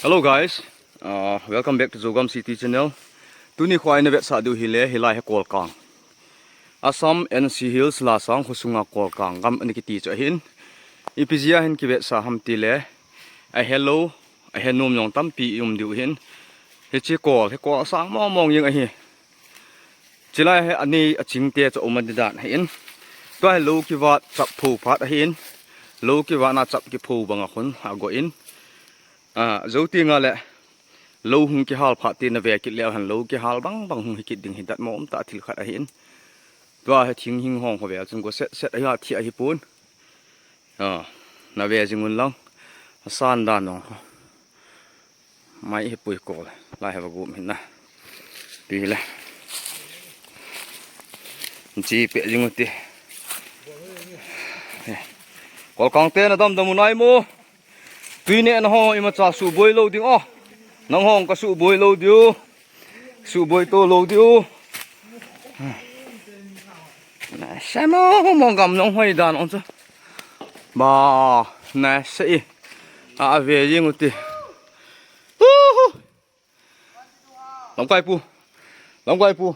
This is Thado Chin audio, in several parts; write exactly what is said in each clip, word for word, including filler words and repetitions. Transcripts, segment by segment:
Hello guys, uh, welcome back to Zogam City channel. Tuni kho ina vetsah diu hi le, hilai hi Kolkang. Assam N C Hills Lasang khosunga Kolkang gam ani kiti chu ahin. Ipi jeh a hin kivetsah ham ti le, ahelou, ahenom jong tampi i um diu hin. Hiche kol, hi kol sang mong mong jeng ahi. Chulai hi anei achingte chu um adi dan ahin. Tua hi lou kivat chap pho phat ahin. Lou kivat na chap kipho banga khun ago in. Ah, jou tengle lou hung kihal phat te nave kit leu hen lou kihal bang bang hung hi kit ding hi datmo um tah thil khat ahin. Tua hi thinghing hong ho vel chun go set set ahi a thi ahi pon. Ah, nave jing un lang. Asan dan nong. Mai hi pui kol. Lai hi va gum hin na. Pi le. Ji pe jing u ti. Kolkang te na dam dam u nai mo. Tui nehna ho imacha suboi lou ding o. Nang hong ka suboi lou diu. Suboi to lou diu. Na semo mo gam nong hoi dan ong chu. Ba na se i. A ve jing u ti. Uhu. Lamkai pu. Lamkai pu.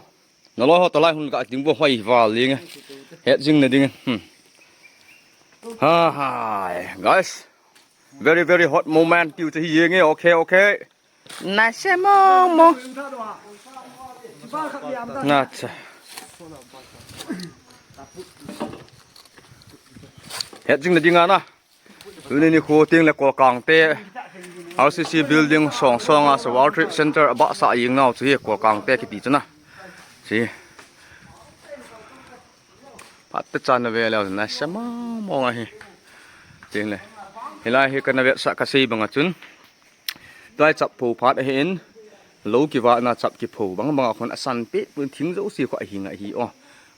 Na loi ho talai hun ka ding bo hoi val ding. Het jing na ding. Hmm. Ha hai, guys. Very, very hot moment tiu te hi jeng e. Okay, okay. Na se mo mo. Na cha. Het jing na ding ana. Tuni nikho tengle Kolkang te R C C building song song a sa World Trade Center abahsa jeng nau chu hi Kolkang te kiti chu na. Chi. Phat te chan na ve leu na se mo mo ahi. Tengle. Hilai hi kana vetsah ka sei banga chun. Tua hi chap pho phat ahin. Lou kivat na chap kipho bang banga khun asan pe pun thing jouse kho ahi ngai hi o.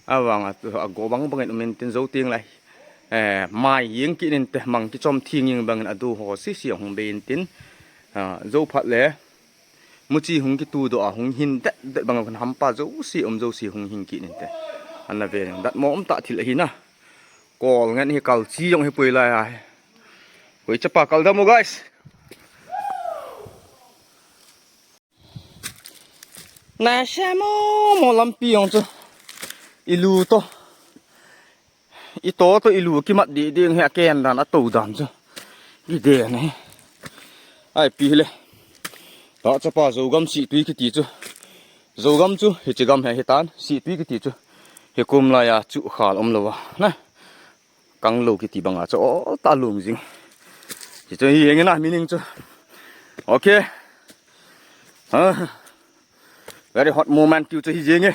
Avanga ago bang bangin um in tin jou tengle. Eh, mai jeng kit in te mang kichom thing jeng bangin adu ho sisi hung be in tin. Ah, jou phat le. Muchi hung kitu doh a hung hin det det banga khun hampa jouse um jouse hung hin kit in te. Ana ve datmo um tah thil ahi na. Kol ngen hi kal chi jong hi pui lai a. Koi chapa kal dam u guys. Na se mo mo lampi jong chu. I lu to. I to to i lu kimat di ding hi a ken dan a to dan chu. Ki de ne. Ai pi le. Ta chapa Zogam Situi kiti chu. Zogam chu hiche gam hi hitan Situi kiti chu. Hi kum lai a chu khal um lou a. Na. Kang lou kiti banga chu ol ta lung jing. Chi chu hi jeng ina meaning chu. Okay. Ah. Very hot moment tiu chu hi jeng e.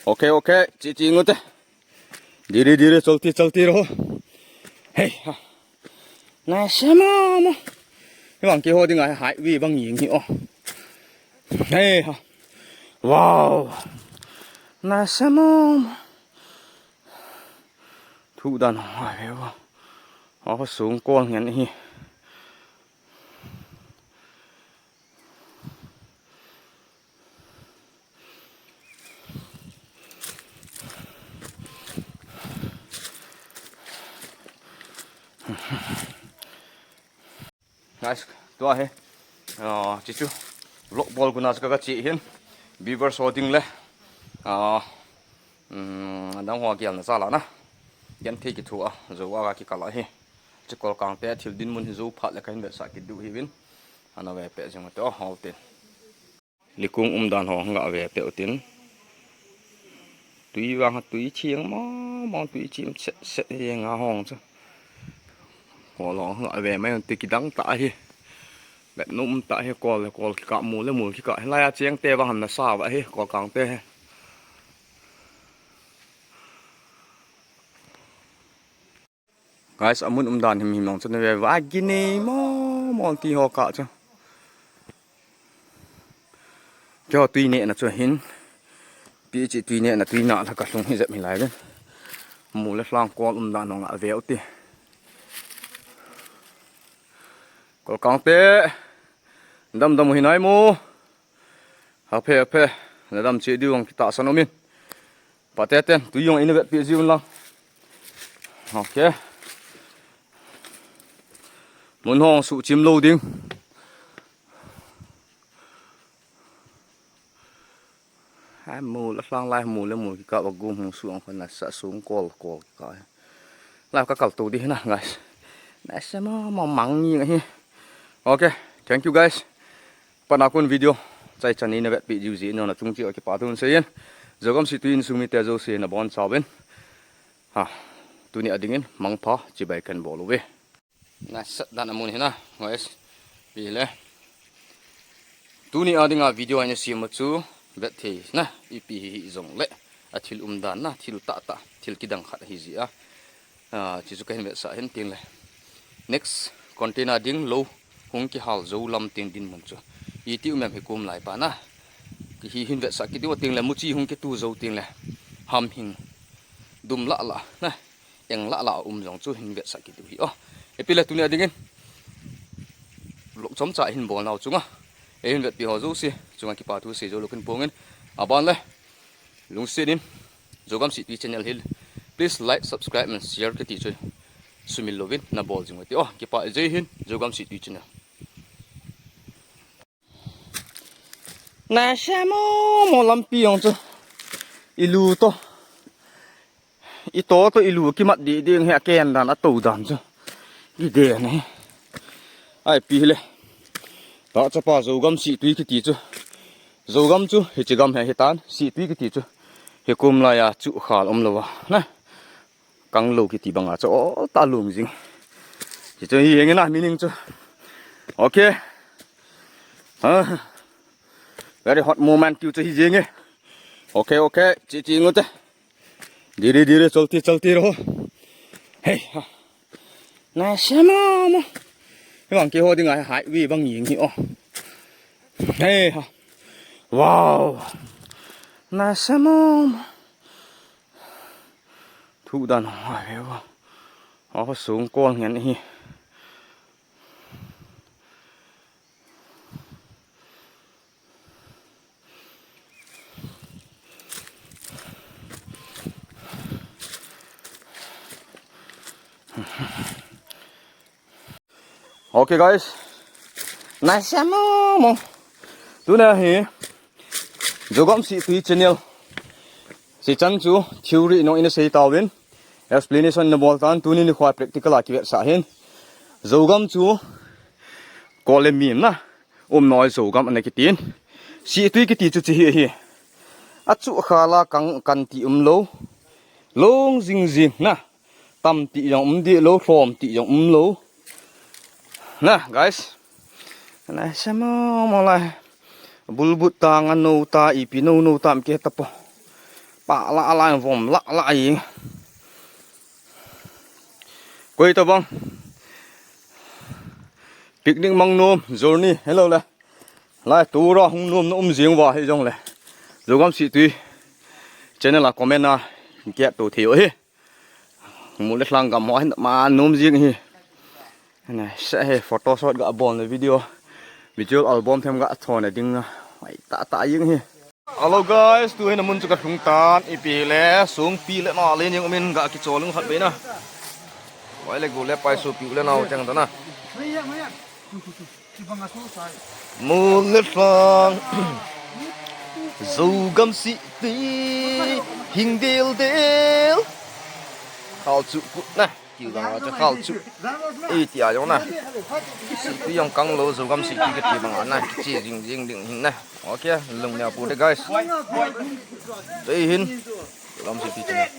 Okay, okay. Chi chi ngu te. Dhire dhire chalti chalti raho. Hey ha. Na se mo mo. Hi bang kiho ding a highway bang jing hi o. Hey ha. Wow. Na se mo mo. Thu dan ho ve o. Ho sung kol ngen hi. Guys, tua hi. Ah, chi chu. Vlog bol kuna ka ka chi hin. Viewers ho ding le. Ah, um, dang ho kial na sala na. Ken thei kithu a, jo a ka kikal a hi. Chi Kolkang te thil dinmun hi jo phat le ka hin vetsah kit diu hi vin. Ana ve pe jing te o hol tin. Likung um dan ho nga ve pe u tin. Tui vang ha tui ching mo mo tui chim set set hi nga hong chu. Ko lo nga ve mai ti kidang ta hi. Bet num ta hi kol le kol kika mu le mu kika. Lai a cheng te vang na sa va hi Kolkang te hi. Guys, amun um dan him him long chu na ve va gini mo mo ti ho ka chu. Keiho tui nehna chu hin. Pi chi tui nehna tui na la ka lhung hi jep hi lai ve. Mu le hlang kol um dan hong a ve u ti. Kolkang te. Dam dam u hi nai mu. Ha phe, ha phe. Na dam chi diu ang kita san umin. Pa te ten, tui jong ina vet pi jiu lang. Okay. Mun hong su chim lo ding. Amu la hlang lai mu le mu kikah a gum hung su ang khon na sa sung kol kol kikah. Lai ka kal to di na, guys. Na se ma ma mang ni hi. Okay, thank you guys. Pana kun video chai chan ni na vetpi jiu ji no na chung chi a kipa thu sei in. Zogam Situi insung mite jouse na bonchauvin. Ha, tuni a dingin mangpha chibai kan bol uve. Nasat dan amun hi na, guys. Pi le. Tuni a dinga video a ina sem u chu vet thei na, ipi hi hi jong le. A thil um dan na, thil tah tah, thil kidang khat hi ji a. Ah, chi chu ka hin vetsah hin tin le. Next content a ding lou hung kihal jou lam tin dinmun chu. Iti um em hi kum lai pa na. Ki hi hin vetsah kit diu a tin le, muchi hung kitu jou tin le. Ham hing dum lah lah na. Eng lah lah um jong chu hin vetsah kit diu hi o. Ipi le tuni a dingin vlog chomcha hin bol nau chunga, ei hin vetpi ho jouse chunga kipa thu sei jou lou kin pongin, aban le lungset in Zogam Situi channel hi please like, subscribe and share kiti chu sumil louvin na bol jing u ti o. Kipa, Jai Hind, Zogam Situi channel. Na se mo mo lampi jong chu. I lu to. I to to i lu kimat di ding hi a ken dan a to dan chu. I de ni. Ai pi le. Ta chapa Zogam Situi kiti chu. Zogam chu hiche gam hi hitan, Situi kiti chu. Hi kum lai a chu khal um lou a. Na. Kang lou kiti banga chu ol ta lung jing. Chi chu hi jeng in a meaning chu. Okay. Ah. Very hot moment tiu chu hi jeng e. Okay, okay. Chi chi ngu te. Dire, dire, chalti, chalti raho. Hey, ha. Na se ma ma. Hi bang keiho dinga highway bang jeng hi o. Hey, ha. Wow. Na se ma ma. Thu dan hong hai ve va. Aho sung kol ngen hi. Okay guys. Na se mo mo. Tuna hi Zogam Situi channel. Sichan chu theory no ina sei tauvin. Explanation na bol tan, tuni nikho a practical a kivetsah hin. Zogam chu kol le mim na. Um noi Zogam ana kitin. Situi kiti chu chi hi hi. A chu khala kang kan ti um lou. Long jing jing na. Tam ti jong um di lou, lhom ti jong um lou. Na, guys. Na, se mo mo lai. Bulbut ta nga no ta, ipi no no tam ke ta po. Pa la la vom la la i. Koi ta bang. Picnic mang nom, journey, hello le. Lai tura hung nom na um jing va hi jong le. Zogam Situi channel a comment a kiat to thei o hi. Mu le lhang gam ho hin ma nom jing hi. Na se hi photo shoot ga bol na video. Visual album them ga thon na ding na. Ai ta ta jing hi. Hello guys, tu hin a mun chu ka lhung tan, ipi le, sungpi le na le ning min ga kichol lung khat be na. Vai le gu le pai su pi le nau chang ta na. Mu le lhang. Zogam Situi hing del del. Khal chu kut na. Kiu dang a chu khal chu. Ei ti a jong na. Situi jong kang lou, Zogam Situi kiti bang a na. Kichi jing jing ding hin na. Okay, lung neo pu te guys. Jai Hind. Zogam Situi channel.